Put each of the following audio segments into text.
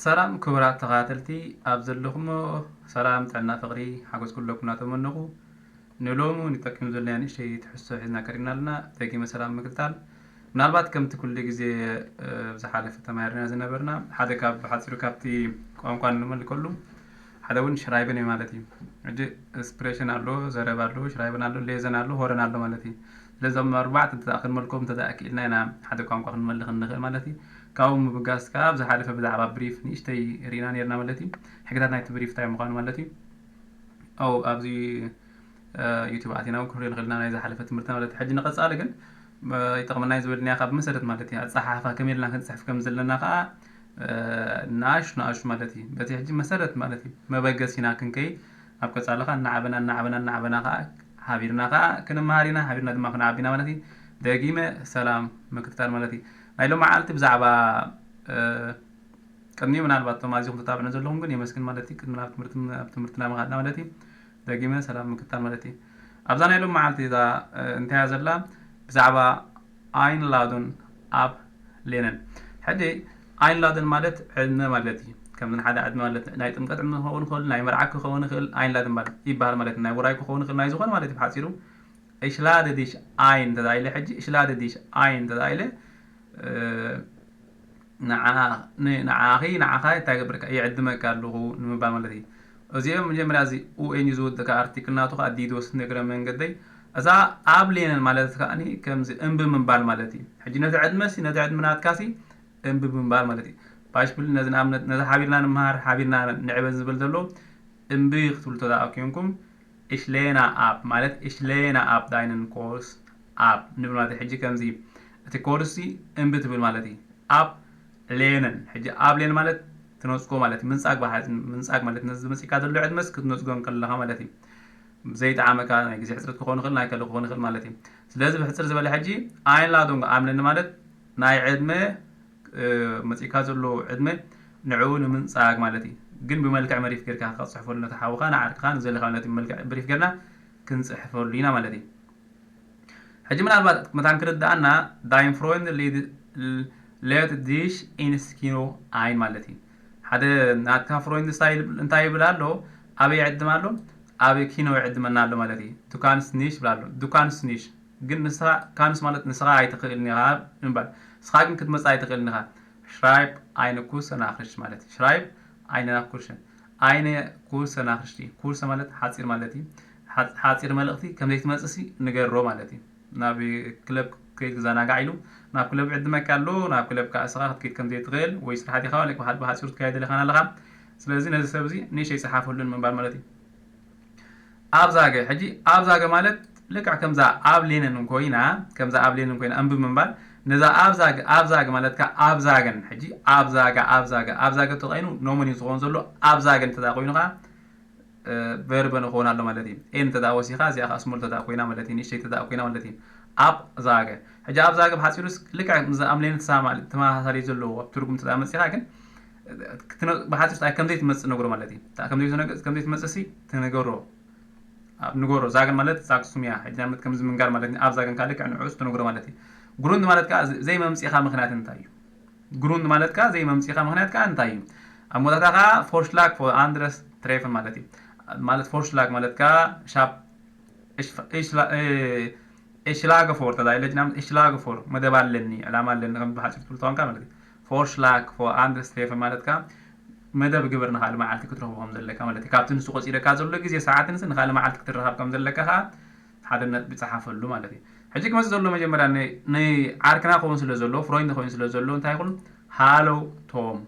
ሰላም ክቡራት ተኸታተልቲ፣ ኣብ ዘለኹሞ ሰላም፣ ጥዕና፣ ፍቕሪ፣ ሓጎስ ኩለኩም እናተመነኹ፣ ንሎሚ ንጠቅም ዘለና ንእሽተይ ትሕዝቶ ሒዝና ቀሪብና ኣለና። ደጊመ ሰላም ምክትታል። ምናልባት ከምቲ ኩሉ ግዜ፣ እ፣ ብዝሓለፈ ተማሂርና ዝነበርና፣ ሓደ ካብ፣ ብሓጺሩ ካብቲ ቋንቋ እንመልከሉ፣ ሓደ እውን ሽራይብን እዩ ማለት እዩ። ሕጂ ኤክስፕሬሽን ኣሎ፣ ዘረባ ኣሎ፣ ሽራይብን ኣሎ፣ ሌዘን ኣሎ፣ ሆረን ኣሎ ማለት እዩ። ስለዚ እዞም ኣርባዕተ እንተ ደኣ ክንመልኮም እንተ ደኣ ክኢልና ኢና ሓደ ቋንቋ ክንመልኽ እንኽእል ማለት እዩ። ካብኡ ምብጋስ ከኣ ኣብ ዝሓለፈ ብዛዕባ ብሪፍ ንእሽተይ ርኢና ነርና ማለት እዩ። ሕግታት ናይቲ ብሪፍ እንታይ ምዃኑ ማለት እዩ። ኣው ኣብዚ፣ እ፣ ዩቲዩብ ኣቲና እውን ክንሪኦ ንኽእል ኢና ናይ ዝሓለፈ ትምህርቲ ማለት እዩ። ሕጂ ንቐጻሊ ግን፣ እ፣ ይጠቕመና እዩ ዝበልናዮ ካብ መሰረት ማለት እዩ። ኣጸሓሕፋ ከመይ ኢልና ክንጽሕፍ ከም ዘለና ከኣ፣ እ፣ ንኣሽ ንኣሽ ማለት እዩ። በቲ ሕጂ መሰረት ማለት እዩ። መበገሲና ክንከይድ ኣብ ቀጻሊ ከኣ እናዓበና፣ እናዓበና፣ እናዓበና ከኣ ሓቢርና ከኣ ክንመሃር ኢና፣ ሓቢርና ድማ ክንዓቢ ኢና ማለት እዩ። ደጊመ ሰላም ምክትታል ማለት እዩ። ናይ ሎሚ መዓልቲ ብዛዕባ፣ እ፣ ቅድሚ ምናልባት እቶም ኣዚኹም ተታብዕነ ዘለኹም ግን የመስግን ማለት እዩ። ቅድሚ ናብ ትምህርቲ፣ ኣብ ትምህርትና ምኻድና ማለት እዩ። ደጊመ ሰላም ምክትታል ማለት እዩ። ኣብዛ ናይ ሎሚ መዓልቲ እዛ፣ እ፣ እንታይ እያ ዘላ? ብዛዕባ ኣይንላዱን ኣብ ሌነን። ሕጂ ኣይንላዱን ማለት ዕድመ ማለት እዩ። ከም ሓደ ዕድመ ማለት ናይ ጥምቀት ዕድመ ክኸውን ይኽእል፣ ናይ መርዓ ክኸውን ይኽእል፣ ኣይንላዱን ማለት ይበሃል ማለት እዩ። ናይ ውራይ ክኸውን ይኽእል፣ ናይ ዝኾነ ማለት እዩ ብሓጺሩ። እሽላደ ዲሽ ኣይ እንተ ኢለ ሕጂ፣ እሽላደ ዲሽ ኣይ እንተ ኢለ፣ እ፣ ንዓ-፣ ን-፣ ንዓኺ፣ ንዓኻ እንታይ ገብረካ? ይዕድመካ ኣለኹ ንምባል ማለት እዩ። እዚኦም መጀመርያ እዚ ኡ ኤን እዩ ዝውድእ፣ ኣርቲክል ናቱ ከኣ ዲዶስ እግረ መንገደይ። እዛ ኣብ ሌነን ማለት ከኣ ከምዚ እምቢ ምባል ማለት እዩ። ሕጂ ነቲ ዕድመ ሲ፣ ነቲ ዕድመ ናትካ ሲ እምቢ ምባል ማለት እዩ። ባሽብል ነዚ ንኣብነት ነዚ ሓቢርና ንምሃር፣ ሓቢርና ንዕበ ዝብል ዘሎ እምቢ ክትብሉ ተደኣ ኮንኩም፣ እሽሌና ኣብ ማለት እሽሌና ኣብ ዳይነን ኮርስ ኣብ ንብል ማለት እዩ። ሕጂ ከምዚ እቲ ኮርስ ሲ እምቢ ትብል ማለት እዩ። ኣብ ሌነን፣ ሕጂ ኣብ ሌን ማለት ትነጽጎ ማለት እዩ። ምንጻግ ብሓ-፣ ምንጻግ ማለት ነዚ ዝመጽእካ ዘሎ ዕድመስ ክትነጽጎ እንከለኻ ማለት እዩ። ዘይጠዓመካ ናይ ግዜ ሕጽረት ክኸውን ይኽእል፣ ናይ ከለ ክኸውን ይኽእል ማለት እዩ። ስለዚ ብሕጽር ዝበለ ሕጂ ኣይንላዶንግ ኣምነኒ ማለት ናይ ዕድመ፣ እ፣ መጺእካ ዘሎ ዕድመ ንዕኡ ንምንጻግ ማለት እዩ። ግን ብመልክዕ መሪፍ ጌርካ ክትጽሕፈሉ ነቲ ሓውኻ፣ ንዓርክኻ፣ ንዘለኻ ነቲ ብመልክዕ ብሪፍ ጌርና ክንጽሕፈሉ ኢና ማለት እዩ። ሕጂ ምናልባት መታን ክርድኣና ዳይን ፍሮይንድ ሌት ዲሽ ኢንስኪኖ ኣይን ማለት እዩ። ሓደ ናትካ ፍሮይንድ ስታይ እንታይ ይብል ኣሎ? ኣበይ ይዕድም ኣሎ? ኣብ ኪኖ ይዕድመና ኣሎ ማለት እዩ። ዱካንስ ኒሽ ይብል ኣሎ። ዱካንስ ኒሽ ግን ንስኻ ካንስ ማለት ንስኻ ኣይትኽእልን ኢኻ ንምባል። ንስኻ ግን ክትመጽእ ኣይትኽእልን ኢኻ። ሽራይብ ኣይነ ኩርሰ ናክርሽ ማለት እዩ። ሽራይብ ኣይነ ናክርሽን። ኣይነ ኩርሰ ናክርሽ እዩ። ኩርሰ ማለት ሓጺር ማለት እዩ። ሓ-፣ ሓጺር መልእኽቲ ከም ዘይትመጽእ ሲ ንገሮ ማለት እዩ። ናብ ክለብ ከይድ ክዘናጋዕ ኢሉ ናብ ክለብ ይዕድመካ ኣሎ። ናብ ክለብ ከኣ ንስኻ ክትከይድ ከም ዘይትኽእል ወይ ስራሕ ዲኻ ወይ ብሓ-፣ ብሓጺሩ ትካየድ ኣለኻን ኣለኻ። ስለዚ ነዚ ሰብ እዚ ንእሽተይ ጸሓፈሉን ምንባር ማለት እዩ። ኣብዛገ፣ ሕጂ ኣብዛገ ማለት ልክዕ ከምዛ ኣብ ሌንን ኮይና፣ ከምዛ ኣብ ሌንን ኮይና ኣንብብ ምንባር፣ ነዛ ኣብዛገ፣ ኣብዛገ ማለት ከኣ ኣብዛገን፣ ሕጂ ኣብዛገ፣ ኣብዛገ፣ ኣብዛገ ተኾይኑ ኖመን እዩ ዝኸውን ዘሎ፣ ኣብዛገን እንተ ኮይኑ ከኣ፣ እ፣ ቨርበን ይኸውን ኣሎ ማለት እዩ። ኤን እንተ ደኣ ወሲኻ፣ እዚኣ ከኣ ስሞል እንተ ደኣ ኮይና ማለት እዩ፣ ንእሽተይ እንተ ደኣ ኮይና ማለት እዩ። ኣብ ዛገ። ሕጂ ኣብ ዛገ ብሓጺሩስ ልክዕ ምስ ኣብ ሌን ተሰማማዕ-፣ ተመሳሳሊ ዘለዎ ትርጉም እንተ ደኣ መጺኻ ግን፣ ክትነ-፣ ብሓጺሩ እንታይ ከም ዘይትመጽእ ነግሮ ማለት እዩ። እንታይ ከም ዘይትነግ-፣ ከም ዘይትመጽእ ሲ ትነገሮ። ኣብ ንገሮ፣ ዛገን ማለት ዛግ ሱም እያ። ሕጂ ንኣብነት ከምዚ ምንጋር ማለት እዩ። ኣብ ዛገን ካልእ ክዕንዑስ ትነግሮ ማለት እዩ። ግሩንድ ማለት ከኣ ዘ-፣ ዘይመምጺእኻ ምኽንያት እንታይ እዩ? ግሩንድ ማለት ከኣ ዘይመምጺእኻ ምኽንያት ከኣ እንታይ እዩ? ኣብ መወዳእታ ከኣ ፎርሽላግ ፎር ኣንድረስ ትሬፈን ማለት እዩ። ማለት ፎርሽላግ ማለት ከኣ ሻፕ እሽ-፣ እሽላ-፣ እ፣ እሽላገ ፎር ተባሂለ፣ ጅናም እሽላገ ፎር መደብ ኣለኒ፣ ዕላማ ኣለኒ፣ ከም ብሓጺር ትብል ተኾንካ ማለት እዩ። ፎርሽላግ ፎር ኣንድረስ ትሬፈን ማለት ከኣ መደብ ግብር ንኻልእ መዓልቲ ክትረኽቦ ከም ዘለካ ማለት እዩ። ካብቲ ንሱ ቆጺረካ ዘሎ ግዜ ሰዓትን ንኻልእ መዓልቲ ክትረኻብ ከም ዘለካ ከኣ ሓደ ነጥቢ ጸሓፈሉ ማለት እዩ። ሕጂ ክመጽእ ዘሎ መጀመርያ ን-፣ ንዓርክና ክኸውን ስለ ዘሎ፣ ፍሮይንድ ክኸውን ስለ ዘሎ፣ እንታይ ይኹን፣ ሃሎ ቶም፣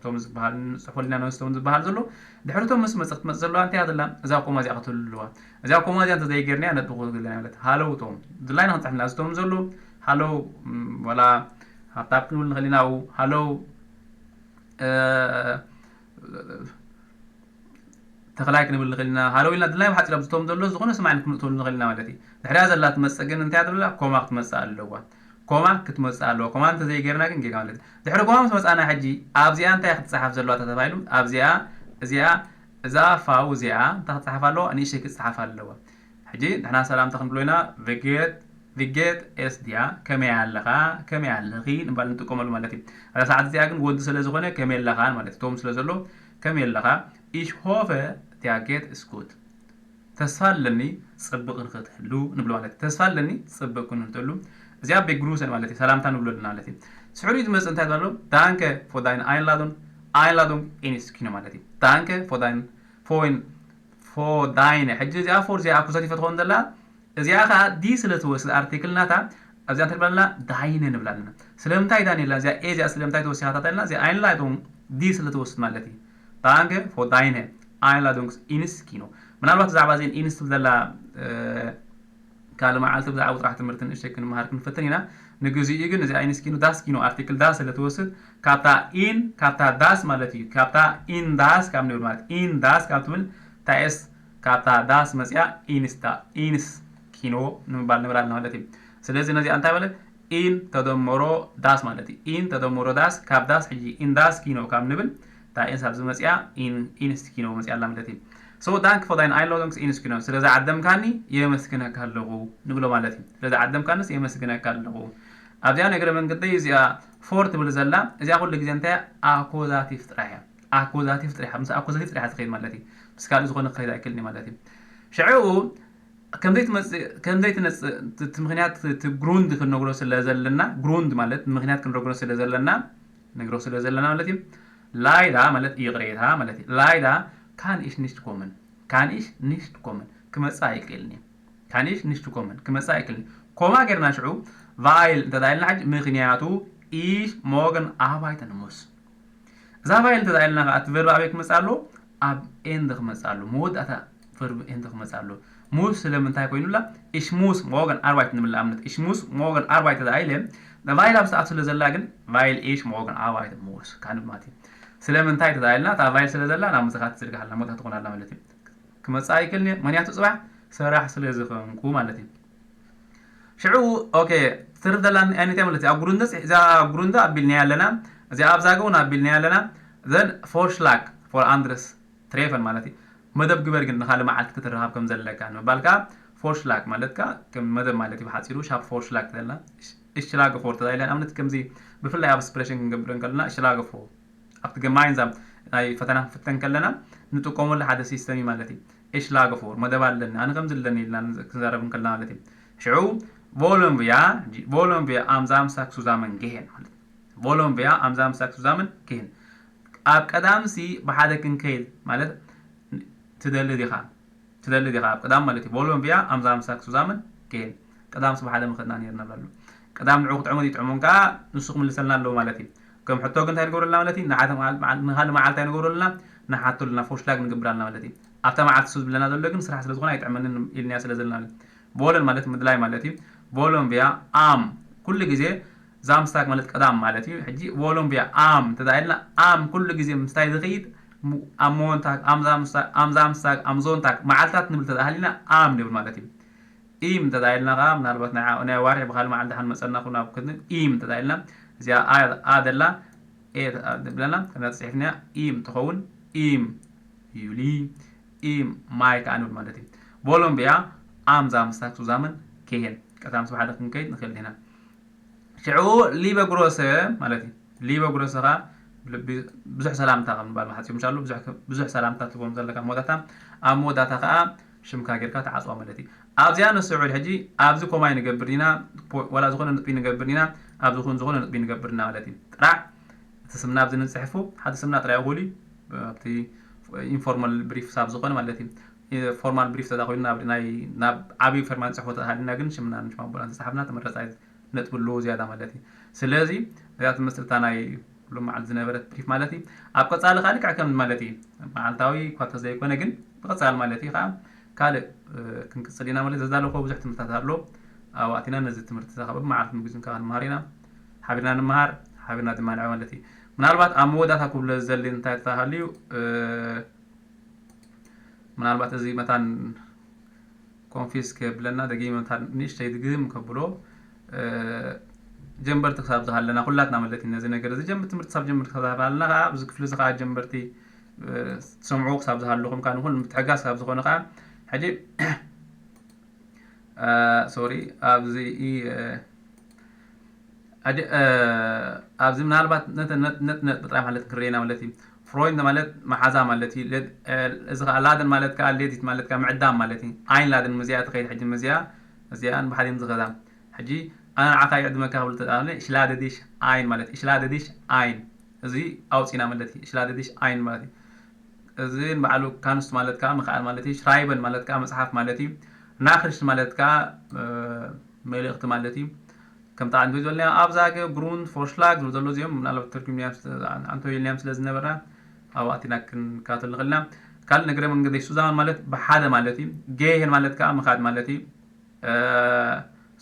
ቶም ዝበሃል፣ ንጽሕፈሉ ኢና ንወስዶም ዝበሃል ዘሎ፣ ድሕሪ ቶም ምስ መጽእ ክትመጽእ ዘለዋ እንታይ እያ ዘላ? እዛ ኮማ እዚኣ ክትህሉ ኣለዋ። እዛ ኮማ እዚኣ እንተ ዘይጌርናያ ነጥቢ ክህሉ ኣለና ማለት። ሃሎ ቶም፣ ድላይና ክንጽሕፍና፣ እዚ ቶም ዘሎ፣ ሃሎ፣ ም፣ ወላ ሃብታብ ክንብል ንኽእል ኢና፣ ሃሎ፣ እ፣ ተኽላይ ክንብል ንኽእል ኢና። ሃሎ ኢልና ድላይ ብሓጺር ኣብ ዝቶም ዘሎ ዝኾነ ስም ዓይነት ክንእትወሉ ንኽእል ኢና ማለት እዩ። ድሕሪያ ዘላ ትመጽእ ግን እንታይ ትብላ? ኮማ ክትመጽእ ኣለዋ። ኮማ ክትመጽእ ኣለዋ። ኮማ እንተዘይጌርና ግን ጌጋ ማለት እዩ። ድሕሪ ኮማ ምስ መጻና ሕጂ ኣብዚኣ እንታይ ክትጸሓፍ ዘለዋ ተባሂሉ? ኣብዚኣ፣ እዚኣ፣ እዛ ፋው እዚኣ እንታይ ክትጸሓፍ ኣለዋ? ንእሽተይ ክትጸሓፍ ኣለዋ። ሕጂ ንሕና ሰላምታ ክንብሎ ኢና። ቬጌት Wie geht es dir? ከመይ ኣለኻ? ከመይ ኣለኺ? ንባል ንጥቀመሉ ማለት እዩ። ኣብዛ ሰዓት እዚኣ ግን ወዲ ስለ ዝኾነ ከመይ ኣለኻ ማለት እዩ። ቶም ስለ ዘሎ ከመይ ኣለኻ? Ich hoffe, dir geht es gut. ተስፋ ኣለኒ ጽብቕ ንኽትህሉ ንብሎ ማለት እዩ። ተስፋ ኣለኒ ጽብቕ ክንህልተሉ። እዚኣ begrüßen ማለት እዩ። ሰላምታ ንብሎ ኣለና ማለት እዩ። ስዕሪ ዝመጽእ እንታይ ባሎ? Danke für deine Einladung. Einladung ins Kino ማለት እዩ። Danke für dein, für, für deine. ሕጂ እዚኣ for እዚኣ ኣኩዛቲቭ ትኸውን ዘላ እዚኣ ከዓ die ስለ ትወስድ ኣርቲክል ናታ ኣብዚኣ እንታይ ንብላ ኣለና? Deine ንብላ ኣለና። ስለምንታይ ዳንኤላ እዚኣ ኤ እዚኣ ስለምንታይ ተወሲኻታ ኣለና? እዚኣ Einladung die ስለ ትወስድ ማለት እዩ። Danke für deine Einladung ins Kino. ምናልባት ብዛዕባ እዚን ኢንስ ትብል ዘላ ካልእ መዓልቲ ብዛዕባ ጥራሕ ትምህርቲ ንእሽተይ ክንመሃር ክንፈትን ኢና። ንግዚኡ ግን እዚኣ ins Kino das Kino ኣርቲክል das ስለ ትወስድ ካብታ in ካብታ das ማለት እዩ። ካብታ in das ካብ ንብል ማለት in das ካብ ትብል ታኤስ ካብታ das መፅያ ኢንስታ ኢንስ ኪኖ ንምባል ንብላ ኣለና ማለት እዩ። ስለዚ ነዚኣ እንታይ በለ? In ተደመሮ das ማለት እዩ። In ተደመሮ das ካብ das ሕጂ in das Kino ካብ ንብል እታ ኢንስ ኣብዚ መፅያ ኢንስ ኪኖ መፅያ ኣላ ማለት እዩ። So, danke für deine Einladung ins Kino. ስለ ዝዓደምካኒ የመስግነካ ኣለኹ ንብሎ ማለት እዩ። ስለ ዝዓደምካንስ የመስግነካ ኣለኹ። ኣብዚኣ ንእግረ መንገደይ እዚኣ for ትብል ዘላ እዚኣ ኩሉ ግዜ እንታይ ኣኮዛቲቭ ጥራሕ እያ። ኣኮዛቲቭ ጥራሕ ምስ ኣኮዛቲቭ ጥራሕ ትኸይድ ማለት እዩ። ምስ ካልእ ዝኾነ ክኸይድ ኣይክእልን እዩ ማለት እዩ። ሽዑ ከም ዘይትመጽእ ከም ዘይትነጽእ እቲ ምኽንያት እቲ ግሩንድ ክንነግሮ ስለ ዘለና ግሩንድ ማለት ምኽንያት ክንነግሮ ስለ ዘለና ነግሮ ስለ ዘለና ማለት እዩ። Leider ማለት ይቕሬታ ማለት እዩ። Leider kann ich nicht kommen. Kann ich nicht kommen. ክመጽእ ኣይክእልን እዩ። Kann ich nicht kommen. ክመጽእ ኣይክእልን እዩ። ኮማ ጌርና ሽዑ weil እንተ ኢልና ሕጂ ምኽንያቱ ich morgen arbeiten muss። እዛ weil እንተ ኢልና ከዓ እቲ ቨርብ ኣበይ ክመጽእ ኣለዎ? ኣብ end ክመጽእ ኣለዎ። መወዳእታ ቨርብ end ክመጽእ ኣለዎ። Muss ስለምንታይ ኮይኑላ? Ich muss morgen arbeiten ንብል ንኣብነት ich muss morgen arbeiten ተባሂለ weil ኣብ ሰዓት ስለ ዘላ ግን weil ich morgen arbeiten muss ካንብ ማለት እዩ። ስለምንታይ ተባሂልና እታ weil ስለ ዘላ ናብ ምዝኻ ትዝርግሓልና መወዳእታ ትኾናላ ማለት እዩ። ክመጽእ ኣይክእልን እየ ምኽንያቱ ጽባሕ ስራሕ ስለ ዝኾንኩ ማለት እዩ። ሽዑ ኦኬ ትርደላን ኣይነት ማለት እዩ። ኣብ ግሩንደ እዛ ግሩንደ ኣቢልናያ ኣለና። እዚኣ ኣብዛገ እውን ኣቢልናያ ኣለና። Then Vorschlag für anderes Treffen ማለት እዩ። መደብ ግበር ግን ንኻልእ መዓልቲ ክትረኻብ ከም ዘለካ ንምባል ከዓ Vorschlag ማለት ከዓ ከም መደብ ማለት እዩ። ብሓፂሩ ሻፕ Vorschlag ትብለና። Ich schlage vor ተባሂላ ንኣብነት ከምዚ ብፍላይ ኣብ ስፕሬሽን ክንገብር እንከለና ich schlage vor ኣብቲ gemeinsam ናይ ፈተና ክንፍተን ከለና ንጥቀመሉ ሓደ ሲስተም እዩ ማለት እዩ። Ich schlage vor መደብ ኣለኒ ኣነ ከምዚ ኣለኒ ኢልና ክንዛረብ እንከለና ማለት እዩ። ሽዑ wollen wir wollen wir am Samstag zusammen gehen ማለት እዩ። Wollen wir am Samstag zusammen gehen ኣብ ቀዳምሲ ብሓደ ክንከይድ ማለት ትደሊ ዲኻ ትደሊ ዲኻ ኣብ ቀዳም ማለት እዩ። Wollen wir am Samstag zusammen gehen ቀዳምሲ ብሓደ ምኸድና ነርና ብላሉ ቀዳም ንዑ ክጥዕሞ ይጥዕሞን ከዓ ንሱ ክምልሰልና ኣለዎ ማለት እዩ። ከም ሕቶ ግን እንታይ ንገብረልና ማለት እዩ ንሓደ ንኻልእ መዓልቲ እንታይ ንገብረልና ንሓቶ ኣለና Vorschlag ንገብር ኣለና ማለት እዩ። ኣብታ መዓልቲ ሱ ዝብለና ዘሎ ግን ስራሕ ስለዝኾነ ኣይጥዕመንን ኢልናያ ስለ ዘለና wollen ማለት ምድላይ ማለት እዩ። Wollen wir am ኩሉ ግዜ Samstag ማለት ቀዳም ማለት እዩ። ሕጂ wollen wir am እንተ ኢልና am ኩሉ ግዜ ምስታይ ዝኸይድ am Montag am Samstag am Sonntag መዓልታት ንብል ተባሃሊና am ንብል ማለት እዩ። Ihm እንተ ኢልና ከዓ ምናልባት ናይ ኣዋርሒ ብካል መዓል ድሓን መፀና ኩ ናብ ክን ihm እንተ ኢልና እዚኣ a ደላ ብለና ከና ፅሒፍና ihm ትኸውን im Juli im Mai ከዓ ንብል ማለት እዩ። Wollen wir am Samstag zusammen gehen ቀዳም ስብሓደ ክንከይድ ንኽእል ኢና። ሽዑ liebe Grüße ማለት እዩ። Liebe Grüße ከዓ ብዙሕ ሰላምታ ከም ንባል መሓፂኡ ምሻሉ ብዙሕ ሰላምታ ትቦም ዘለካ መወዳታ ኣብ መወዳታ ከዓ ሽምካ ጌርካ ተዓፅዋ ማለት እዩ። ኣብዚኣ ንስዑድ ሕጂ ኣብዚ ኮማይ ንገብር ኢና ዋላ ዝኾነ ንጥቢ ንገብር ኢና ኣብዚ ኹን ዝኾነ ንጥቢ ንገብር ኢና ማለት እዩ። ጥራሕ እቲ ስምና ኣብዚ ንፅሕፉ ሓደ ስምና ጥራይ ይኹል ኣብቲ informal brief ሳብ ዝኾነ ማለት እዩ። Formal brief ተዛ ኮይኑ ናብ ዓብዪ ፈርማ ንፅሕፎ ተሃልና ግን ሽምና ንሽማቦላ ተፃሓፍና ተመረፃ ነጥቢ ኣለዎ ዝያዳ ማለት እዩ። ስለዚ እዚኣ ትመስል እታ ናይ ሎም መዓልቲ ዝነበረት ብሪፍ ማለት እዩ። ኣብ ቀፃሊ ከዓ ልክዕ ከም ማለት እዩ መዓልታዊ እኳ ተዘይኮነ ግን ብቐፃሊ ማለት እዩ ከዓ ካልእ ክንቅፅል ኢና ማለት ዘዳለኮ ብዙሕ ትምህርታት ኣሎ። ኣብኣቲና ነዚ ትምህርቲ ዘኸበብ መዓልቲ ምግዝን ከዓ ንመሃር ኢና። ሓቢርና ንመሃር ሓቢርና ድማ ንዐ ማለት እዩ። ምናልባት ኣብ መወዳእታ ክብሎ ዘሊ እንታይ ተሃልዩ ምናልባት እዚ መታን ኮንፊስ ከብለና ደጊመ ንእሽተይ ድግም ከብሎ ጀንበርቲ ክሳብ ዝሃለና ኩላትና ማለት እዩ ነዚ ነገር እዚ ጀምር ትምህርቲ ክሳብ ጀምርቲ ክሳብ ዝሃለና ከዓ ኣብዚ ክፍሊ እዚ ከዓ ጀንበርቲ ትሰምዑ ክሳብ ዝሃለኹም ከዓ ንኹን ምትሕጋዝ ክሳብ ዝኾነ ከዓ ሕጂ ሶሪ ኣብዚ ኣብዚ ምናልባት ነጥነጥ ጥራይ ማለት ክንርኤና ማለት እዩ። ፍሮይንድ ማለት መሓዛ ማለት እዩ። እዚ ከዓ ላደን ማለት ከዓ ሌዲት ማለት ከዓ ምዕዳም ማለት እዩ። ኣይን ላደን ምዚኣ ትኸይድ ሕጂ ምዚኣ እዚኣን ብሓዲን ዝኸዳ ሕጂ ኣነ ንዓኻ ይዕድመካ ክብል ተጣለ ሽላደዲሽ ኣይን ማለት እዩ። ሽላደዲሽ ኣይን እዚ ኣውፂና ማለት እዩ። ሽላደዲሽ ኣይን ማለት እዩ። እዚ ንባዕሉ ካንስት ማለት ከዓ ምኽኣል ማለት እዩ። ሽራይበን ማለት ከዓ መፅሓፍ ማለት እዩ። ናክርሽት ማለት ከዓ መልእኽቲ ማለት እዩ። ከምቲ ዓንዱ ዘለና ኣብዛገ ግሩን ፎርሽላግ ዝብሉ ዘሎ እዚኦም ምናልባት ተርጉም ኣንቶ ኢልናዮም ስለ ዝነበርና ኣብኡ ኣቲና ክንካተል ንኽእልና። ካልእ ነገረ መንገዲ ሱዛማን ማለት ብሓደ ማለት እዩ። ጌሄን ማለት ከዓ ምኻድ ማለት እዩ።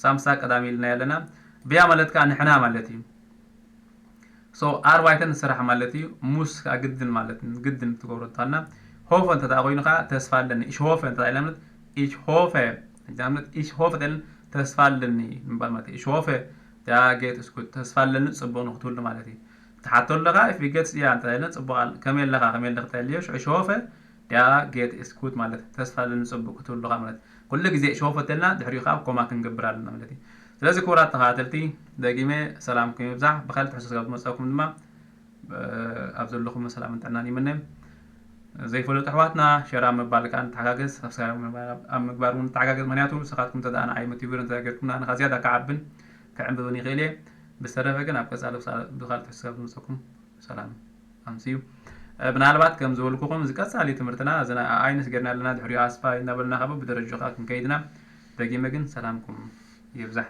ሳምሳ ቀዳሚ ኢልና ኣለና። ብያ ማለት ከዓ ንሕና ማለት እዩ። ሶ ኣርባይተን ስራሕ ማለት እዩ። ሙስ ከዓ ግድን ማለት ግድን ትገብሮ እንተልና ሆፈ እንተ ኮይኑ ከዓ ተስፋ ኣለኒ። እሽ ሆፈ እንተ ኢልና እሽ ሆፈ ጃምነት እሽ ሆፈ ተልን ተስፋ ኣለኒ ምባል ማለት እዩ። እሽ ሆፈ ያ ጌት እስኩት ተስፋ ኣለኒ ጽቡቕ ንክትውሉ ማለት እዩ። ትሓቶ ኣለኻ ኢፍ ጌትስ እያ እንተ ኢልና ጽቡቕ ከመይ ኣለኻ ከመይ ኣለኽ ተልዮ እሽ ሆፈ ያ ጌት እስኩት ማለት ተስፋ ኣለኒ ጽቡቕ ክትውሉኻ ማለት ኩሉ ግዜ እሽ ሆፈ ተልና ድሕሪኡ ከዓ ኮማ ክንገብር ኣለና ማለት እዩ። ስለዚ ክቡራት ተኸታተልቲ ደጊመ ሰላምኩም ይብዛሕ። ብካልእ ትሕዝቶ ስጋብ ዝመፀኩም ድማ ኣብ ዘለኹም ሰላምን ጥዕናን ይምነ። ዘይፈለጡ ኣሕዋትና ሸራ ምባል ከዓ ንተሓጋገዝ፣ ሳብስክራይብ ኣብ ምግባር እውን ንተሓጋገዝ። ምክንያቱ ንስኻትኩም እንተ ንዓይ ሞቲቬት እንተ ጌርኩም ንኣነኻ ዝያዳ ክዓብን ክዕንብብን ይኽእል እየ። ብዝተረፈ ግን ኣብ ቀፃሊ ብካልእ ትሕዝቶ ስጋብ ዝመፀኩም ሰላም ኣምስዩ። ምናልባት ከም ዝበልኩኹም እዚ ቀፃሊ ትምህርትና እዚ ኣይንስ ጌርና ኣለና ድሕሪኡ ኣስፋ እናበልና ካብ ብደረጃ ከዓ ክንከይድና ደጊመ ግን ሰላምኩም ይብዛሕ።